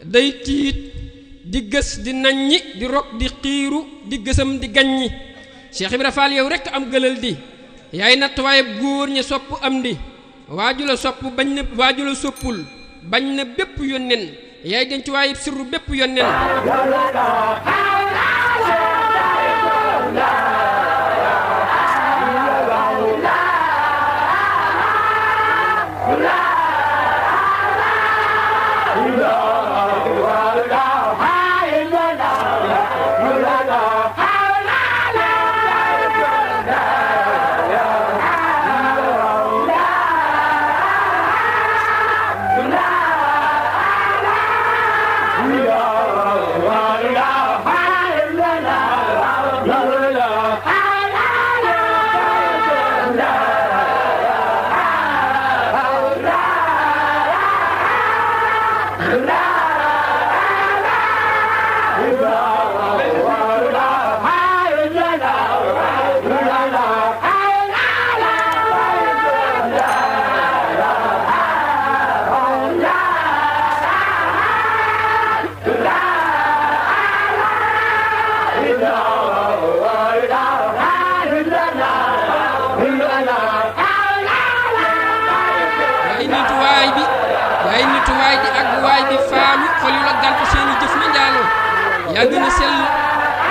day tiit di gës di naññi di rog di xiiru di gësam di gaññi Cheikh Ibra Fall yow rekk am gëlal di yaay natt waaye góor ñi sopp am di waaju la sopp bañ na waaju la soppul bañ na bépp yónneen yaay denc waaye sirru bépp yónneen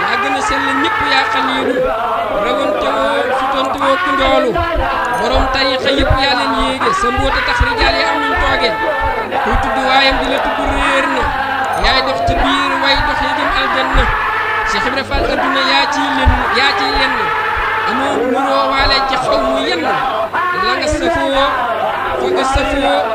yaa gën a sell ñëpp yaa xaliilu rawante woo sutante woo ku ndoolu borom tariixa yëpp yaa leen yéege sa mboota tax rijaal yi am nañ tooge kuy tudd waayam di la tudd réer na yaay dox ci biir way dox yi jëm aljanna Cheikh Ibra Fall adduna yaa ciy lenn amoo nuroo waale ci xaw mu yenn la nga safoo fa nga safoo